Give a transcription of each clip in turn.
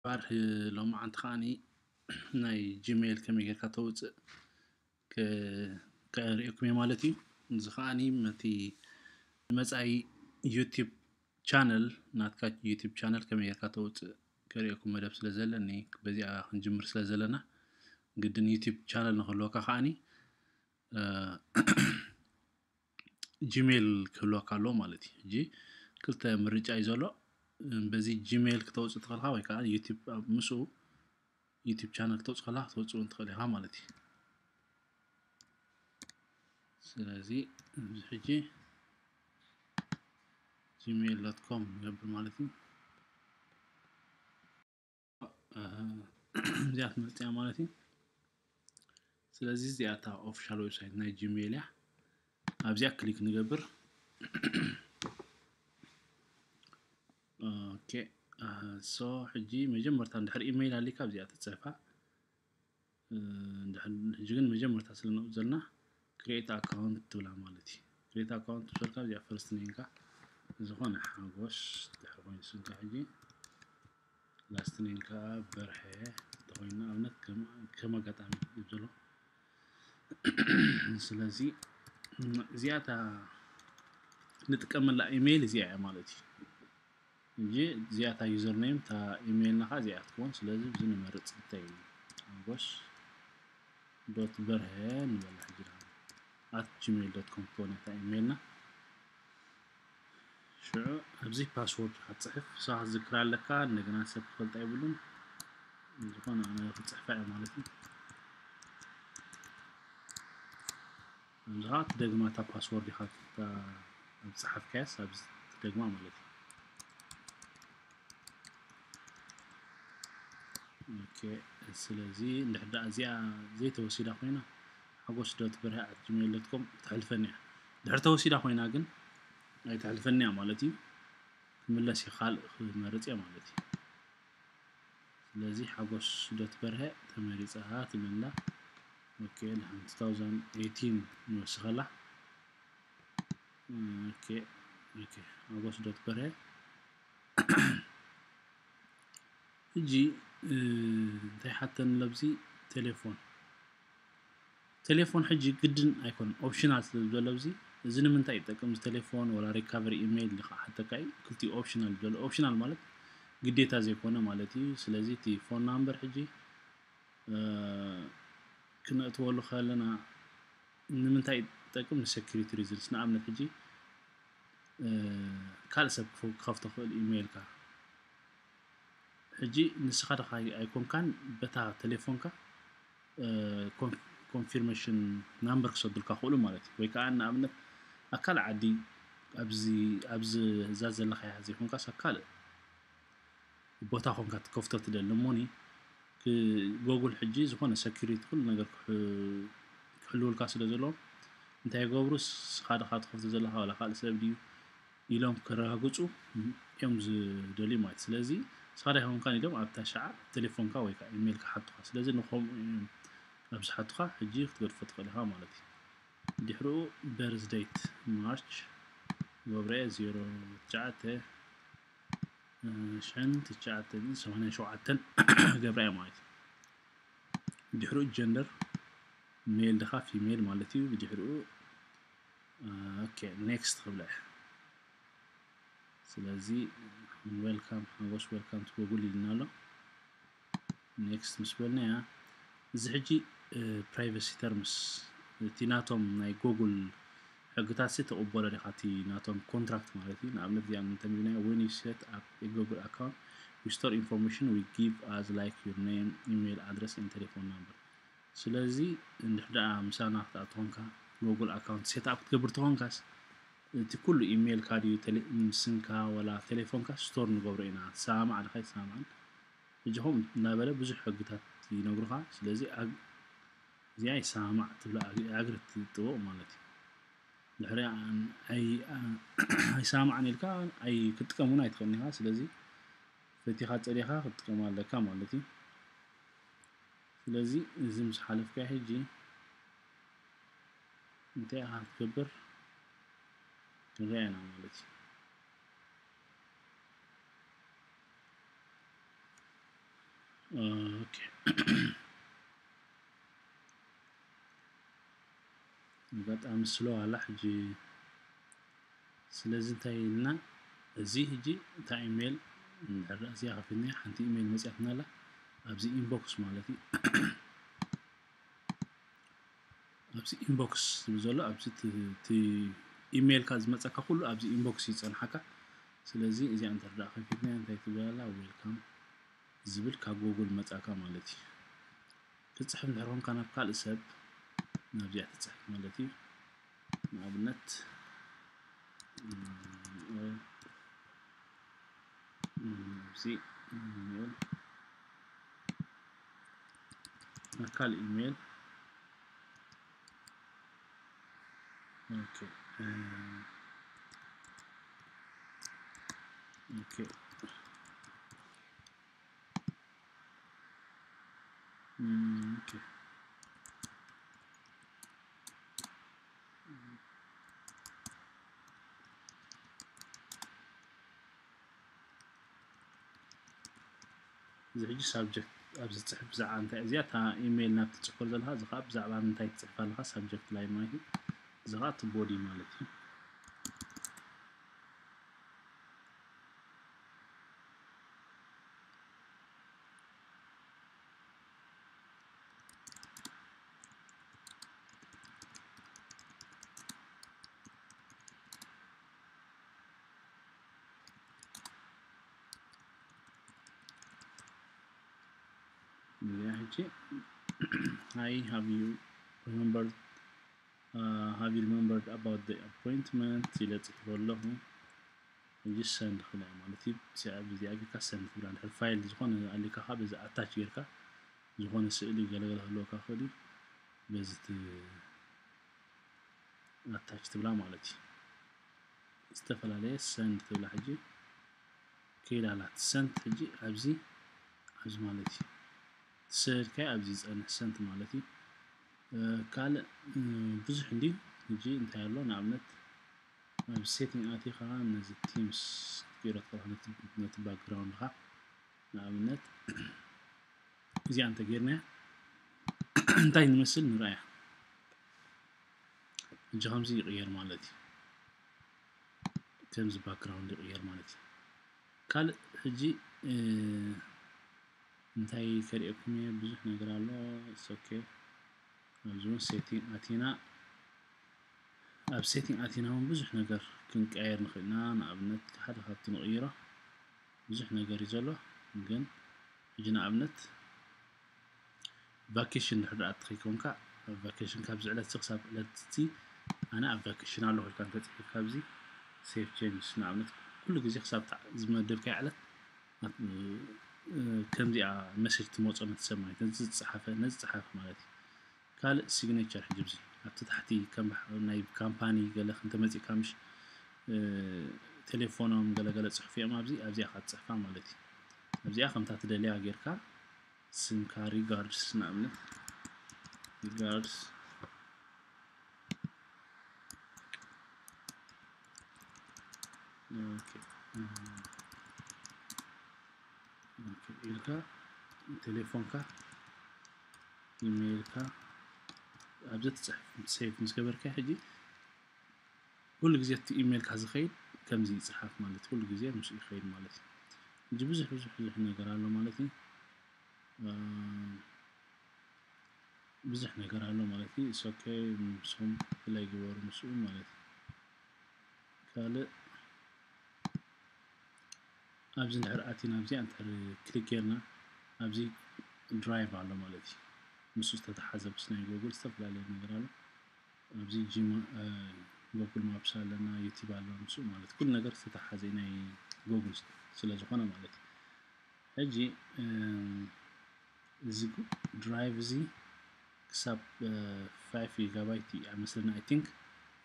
ባር ሎማዓንቲ ከዓኒ ናይ ጂሜል ከመይ ጌርካ ተውፅእ ከ- ከርእየኩም እየ ማለት እዩ። እዚ ከዓኒ ነቲ መፃኢ ዩቲብ ቻነል፣ ናትካ ዩቲብ ቻነል ከመይ ጌርካ ተውፅእ ከርእየኩም መደብ ስለ ዘለኒ፣ በዚኣ ክንጅምር ስለ ዘለና ግድን ዩቲብ ቻነል ንክህልወካ ከዓኒ እ፣ ጂሜል ክህልወካ ኣለዎ ማለት እዩ። ሕጂ ክልተ ምርጫ እዩ ዘሎ። በዚ ጂሜል ክተውፅእ ትኽእልካ ወይ ከዓ ዩቲብ ኣብ ምስኡ ዩቲብ ቻነል ክተውፅእ ከለካ ክተውፅእ እውን ትኽእል ኢኻ ማለት እዩ። ስለዚ እዚ ሕጂ ጂሜል ዶት ኮም ንገብር ማለት እዩ። እዚኣ ትመፅያ ማለት እዩ። ስለዚ እዚኣ እታ ኦፊሻል ዌብሳይት ናይ ጂሜል እያ። ኣብዚኣ ክሊክ ንገብር። ኦኬ፣ ሶ ሕጂ መጀመርታ እንድሕር ኢሜይል ኣሊካ ኣብዚኣ ትፅሕፋ። ሕጂ ግን መጀመርታ ስለ ንቕብ ዘለና ክሬት ኣካውንት ትብላ ማለት እዩ። ክሬት ኣካውንት ትብለካ ኣብዚኣ ፈርስት ኔምካ ዝኾነ ሓጎስ ድሕሪ ኮይኑ ስምካ ሕጂ ላስት ኔም ከዓ በርሀ እንተኾይኑ ንኣብነት ከም ኣጋጣሚ እዩ ዘሎ። ስለዚ እዚኣታ ንጥቀመላ ኢሜይል እዚኣ እያ ማለት እዩ። እንጂ እዚኣታ ዩዘር ኔም እታ ኢሜይልና ከዓ እዚኣ ትከውን። ስለዚ እዚ ንመርፅ እንታይ ሓጎስ ዶት በርሀ ንበላ ሕጂ ኣት ጂሜል ዶት ኮም ትኮን እታ ኢሜይልና። ሽዑ ኣብዚ ፓስወርድ ክትፅሕፍ ንስኻ ክትዝክራ ኣለካ። እንደገና ሰብ ክፈልጣ የብሉን። ዝኾነ ኣነ ክፅሕፋ እየ ማለት እዩ። እዛ ትደግማ እታ ፓስወርድ ኢኻ ኣብ ዝፀሓፍካያስ ኣብ ትደግማ ማለት እዩ። ኦኬ፣ ስለዚ እንድሕር ደኣ እዚኣ ዘይተወሲዳ ኮይና ሓጎስ ዶት በርሀ ኣት ጂሜል ዶት ኮም ተሕልፈኒ እያ። ድሕር ተወሲዳ ኮይና ግን ኣይተሕልፈኒ እያ ማለት እዩ። ክምለስ እየ፣ ካልእ ክመርፅ እየ ማለት እዩ። ስለዚ ሓጎስ ዶት በርሀ ተመሪፃ ትብለና። ኦኬ፣ ድሓን two thousand eighteen ንወስኸላ። ኦኬ፣ ኦኬ፣ ሓጎስ ዶት በርሀ። ሕጂ እንታይ ሓተን ለብዚ ቴሌፎን ቴሌፎን ሕጂ ግድን ኣይኮነን፣ ኦፕሽናል ስለ ዝበለ ኣብዚ። እዚ ንምንታይ ይጠቅም? እዚ ቴሌፎን ወላ ሪካቨሪ ኢሜይል ኢኻ ሓተካ እዩ። ክልቲኡ ኦፕሽናል ዝበለ፣ ኦፕሽናል ማለት ግዴታ ዘይኮነ ማለት እዩ። ስለዚ እቲ ፎን ናምበር ሕጂ ክነእትወሉ ከለና ንምንታይ ይጠቅም? ንሴኩሪቲ ሪዝንስ። ንኣብነት ሕጂ ካልእ ሰብ ክኸፍቶ ክእል ኢሜይልካ። ሕጂ ንስኻ ደኻ ኣይኮንካን በታ ቴሌፎንካ ኮንፊርሜሽን ናምበር ክሰዱልካ ክእሉ ማለት እዩ። ወይ ከዓ ንኣብነት ኣብ ካልእ ዓዲ ኣብዚ ኣብዚ እዛ ዘለኻያ ዘይኮንካስ ኣብ ካልእ ቦታ ኮንካ ትከፍቶ ትደሊ እሞኒ ጎጉል ሕጂ ዝኾነ ሰኪሪቲ ኩሉ ነገር ክሕልውልካ ስለ ዘለዎም እንታይ ይገብሩ? ንስኻ ደኻ ትኸፍቶ ዘለኻ ዋላ ካልእ ሰብ ድዩ ኢሎም ከረጋግፁ እዮም ዝደልዩ ማለት። ስለዚ ንስኻ ዶ ኣይኮንካን ኢሎም ኣብታ ሸዓ ቴሌፎንካ ወይ ከዓ ኢሜይል ክሓቱኻ። ስለዚ ንኸምኡ እዮም ኣብ ዝሓቱኻ ሕጂ ክትገድፎ ትኽእል ኢኻ ማለት እዩ። ድሕሪኡ በርዝ ዴት ማርች ገብረ ዜሮ ትሽዓተ ሽሕን ትሽዓተ ሰማንያን ሸውዓተን ገብረ እያ ማለት እዩ። ድሕሪኡ ጀንደር ሜል ድኻ ፊሜል ማለት እዩ። ብድሕሪኡ ኦኬ ኔክስት ክብላ እየ። ስለዚ ዌልካም ሓጎስ ዌልካም ቱ ጎጉል ኢልና ኣሎ። ኔክስት ምስ በልና እያ እዚ ሕጂ ፕራይቨሲ ተርምስ እቲ ናቶም ናይ ጎጉል ሕግታት ሲ ተቕበሎ ዲኻ? እቲ ናቶም ኮንትራክት ማለት እዩ። ንኣብነት እዚኣ እንተሚና when you set up a Google account we store information we give as like your name, email address and telephone number። ስለዚ እንድሕር ደኣ ምሳና ክትኣቱ ኮንካ ጎጉል ኣካውንት ሴት ኣፕ ክትገብር ተኾንካስ እቲ ኩሉ ኢሜይልካ ድዩ ስምካ ወላ ቴሌፎንካ ስቶር ንገብሮ ኢና። ትሰማማዕ ድኻ ይሰማማዕን? ሕጂ ከምኡ እናበለ ብዙሕ ሕግታት ይነግሩኻ። ስለዚ እዚኣ ይሰማማዕ ትብላ ኣግሪ ትጥበቕ ማለት እዩ። ድሕሪኣ ኣይሰማማዕን ኢልካ ክትጥቀም እውን ኣይትኽእልን ኢኻ። ስለዚ ፈቲኻ ፀዲኻ ክትጥቀም ኣለካ ማለት እዩ። ስለዚ እዚ ምስ ሓለፍካ ሕጂ እንታይ ኢኻ ክትገብር ክንሪኣ ኢና ማለት እዩ። ኦኬ። ኣጋጣሚ ስሎ ኣላ ሕጂ። ስለዚ እንታይ ኢልና፣ እዚ ሕጂ እታ ኢሜል እንድሕር እዚኣ ከፊትና፣ ሓንቲ ኢሜል መፅያትና ኣላ ኣብዚ ኢንቦክስ ማለት እዩ። ኣብዚ ኢንቦክስ ዝብል ዘሎ ኣብዚ እቲ ኢሜልካ ዝመፀካ ኩሉ ኣብዚ ኢንቦክስ ይፀንሓካ። ስለዚ እዚኣ እንተ ደኣ ከፊትና እንታይ ትብል ኣላ? ዌልካም ዝብል ካብ ጎጉል መፃካ ማለት እዩ። ትፅሕፍ እንድሕር ኮንካ ናብ ካልእ ሰብ ናብዚኣ ትፅሕፍ ማለት እዩ። ንኣብነት ኣብዚ ኢሜል ኣካል ኢሜል ኦኬ ኦኬ ኦኬ እዚ ሕጂ ሳብጀክት ኣብዚ ትፅሕፍ ብዛዕባ እንታይ እዚኣ እታ ኢሜይል ናብ ትፅሕፈሉ ዘለካ እዚ ከዓ ብዛዕባ ምንታይ ትፅሕፍ ኣለካ ሳብጀክት ላይን ማለት እዩ። እዚ ከዓ እቲ ቦዲ ማለት እዩ። እዚኣ ሕጂ hi have you remembered have you remembered about the appointment ኢለ ፅሒፈ ኣለኹ። ሕጂ ሰንድ ክብላ ማለት እዩ። እዚኣ ብዚኣ ጌርካ ሰንድ ትብላ። እንድሕር ፋይል ዝኾነ ኣሊካ ከዓ በዚ ኣታች ጌርካ ዝኾነ ስእሊ ገለገለ ክህልወካ ክእል እዩ። በዚ ኣታች ትብላ ማለት እዩ። ዝተፈላለየ ሰንድ ትብላ ሕጂ ከይዳ ኣላ። ሰንድ ሕጂ ኣብዚ ኣብዚ ማለት እዩ። ትሰድካዮ ኣብዚ ዝፀንሕ ሰንድ ማለት እዩ። ካልእ ብዙሕ እንዲ ሕጂ እንታይ ኣሎ ንኣብነት ኣብ ሴቲንግ ኣቲኻ ነዚ ቲምስ ክትገይሮ ትኽእል ነቲ ባክግራውንድኻ ንኣብነት እዚኣ እንተጌርናያ እንታይ ንመስል ንርኣያ። ሕጂ ከምዚ ይቕየር ማለት እዩ። ከምዚ ባክግራውንድ ይቕየር ማለት እዩ። ካልእ ሕጂ እንታይ ከርእየኩም እየ ብዙሕ ነገር ኣሎ። ኦኬ ኣብዚ እውን ሴቲንግ ኣቲና ኣብ ሴቲንግ ኣቲና እውን ብዙሕ ነገር ክንቀያየር ንኽእል ኢና። ንኣብነት ሓደ ካብቲ ንቕይሮ ብዙሕ ነገር እዩ ዘሎ። ግን ሕጂ ንኣብነት ቫኬሽን ድሕር ደኣ እትኸይ ኮንካ ኣብ ቫኬሽን ካብዚ ዕለት እዚ ክሳብ ዕለት እዚ ኣነ ኣብ ቫኬሽን ኣለኹ ኢልካ እንተፅሒፍካ ኣብዚ ሴቭ ቼንጅስ ንኣብነት ኩሉ ግዜ ክሳብ ዝመደብካዮ ዕለት ከምዚኣ መሴጅ ትመፆ ነቲ ሰብ ማለት ነዚ ዝፀሓፈ ነዚ ፀሓፈ ማለት እዩ። ካልእ ሲግኔቸር ሕጂ ኣብዚ ኣብቲ ታሕቲ ከም ናይ ካምፓኒ ገለ ክንተመፂእካ ምሽ ቴሌፎኖም ገለገለ ፅሑፍ እዮም ኣብዚ ኣብዚኣ ክትፅሕፋ ማለት እዩ። ኣብዚኣ ከምታ ትደልያ ጌርካ ስምካ ሪጋርድስ ንኣብነት ሪጋርድስ ኢልካ ቴሌፎንካ ኢሜይልካ ኣብዚ ትፅሕፍ ሴቭ ምስ ገበርካ ሕጂ ኩሉ ግዜ እቲ ኢሜይልካ ዝኸይድ ከምዚ ይፅሓፍ ማለት ኩሉ ግዜ ምስ ይኸይድ ማለት እዩ። ሕጂ ብዙሕ ብዙሕ ብዙሕ ነገር ኣሎ ማለት እዩ። ብዙሕ ነገር ኣሎ ማለት እዩ። ሶኬ ምስኹም ፍላይ ግበሩ ምስኡ ማለት እዩ። ካልእ ኣብዚ እንድሕር ኣቲና ኣብዚኣ እንድሕር ክሊክ ጌርና ኣብዚ ድራይቭ ኣሎ ማለት እዩ። ምስኡ ዝተተሓዘ ምስ ናይ ጎግል ዝተፈላለየ ነገር ኣሎ። ኣብዚ ጂማ ጎግል ማፕስ ኣለና፣ ዩቲብ ኣሎ፣ ምስኡ ማለት ኩሉ ነገር ዝተተሓዘ ናይ ጎግል ስለ ዝኾነ ማለት እዩ። ሕጂ እዚ ድራይቭ እዚ ክሳብ ፋይቭ ጊጋባይት እዩ መስለኒ ኣይ ቲንክ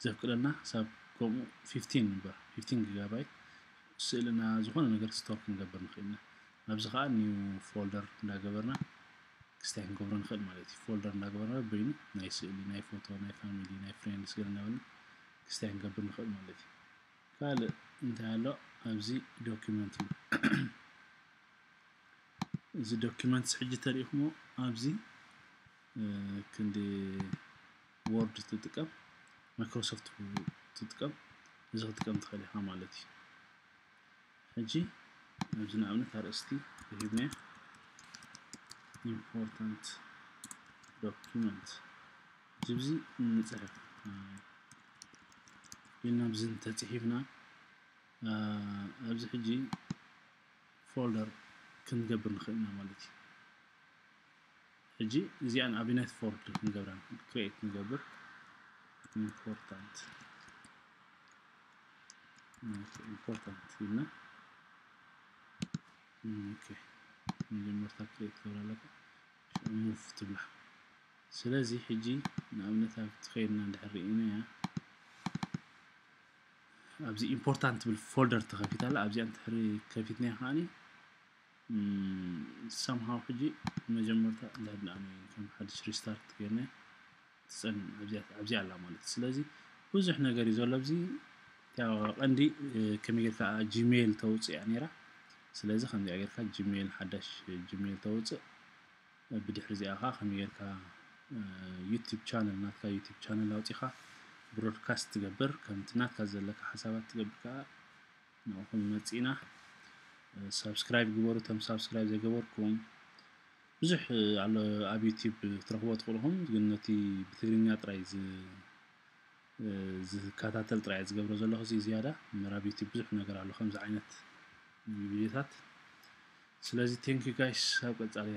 ዘፍቅደልና ክሳብ ከምኡ ፊፍቲን እምበር ፊፍቲን ጊጋባይት ስእልና ዝኾነ ነገር ስቶር ክንገብር ንኽእል ኢና። ኣብዚ ከዓ ኒው ፎልደር እንዳገበርና ክስታይ ክንገብሮ ንኽእል ማለት እዩ። ፎልደር እንዳገበርና በይኑ ናይ ስእሊ ናይ ፎቶ ናይ ፋሚሊ ናይ ፍሬንድስ ገለ እንዳበልና ክስታይ ክንገብር ንኽእል ማለት እዩ። ካልእ እንታይ ኣሎ ኣብዚ ዶኪመንት እዩ። እዚ documents ሕጂ ተሪእኹሞ ኣብዚ ክንዲ word ትጥቀም፣ Microsoft ትጥቀም፣ እዚ ክትጥቀም ትኽእል ኢኻ ማለት እዩ። ሕጂ ኣብዚ ንኣብነት ኣርእስቲ ሂብና important document ጅብዚ ንፅሕፍ ኢልና ኣብዚ እንተፅሒፍና ኣብዚ ሕጂ folder ክንገብር ንኽእል ኢና ማለት እዩ። ሕጂ እዚኣን ኣብነት folder ክንገብራ create ንገብር። important important ኢልና መጀመርታ create ክገብራ ኣለካ። move ትብላ። ስለዚ ሕጂ ንኣብነት ኣብ ትኸይድና እንድሕር ርኢናያ ኣብዚ important ትብል folder ተኸፊታ ኣላ። ኣብዚኣ እንድሕር ከፊትናያ ከዓኒ somehow ሕጂ መጀመርታ እንድሕር ንኣነ ከም ሓድሽ restart ገይርና ትፀን ኣብዚኣ ኣላ ማለት እዩ። ስለዚ ብዙሕ ነገር እዩ ዘሎ ኣብዚ። ቀንዲ ከመይ ጌርካ Gmail ተውፅእ እያ ነይራ። ስለዚ ከምዚኣ ጌርካ Gmail ሓዳሽ Gmail ተውፅእ። ብድሕሪ እዚኣ ከዓ ከመይ ጌርካ YouTube channel ናትካ YouTube channel ኣውፂኻ broadcast ትገብር፣ ከምቲ ናትካ ዘለካ ሓሳባት ትገብር ከዓ ንኹም መፂና። subscribe ግበሩ፣ ተም subscribe ዘይገበርኩም ብዙሕ ኣሎ ኣብ YouTube ክትረኽቦ ትኽእልኹም፣ ግን ነቲ ብትግርኛ ጥራይ ዝከታተል ጥራይ ዝገብሮ ዘለኹ እዚ ዝያዳ ምራብ YouTube ብዙሕ ነገር ኣሎ ከምዚ ዓይነት ቪዲዮታት። ስለዚ thank you guys፣ ኣብ ቀፃሊ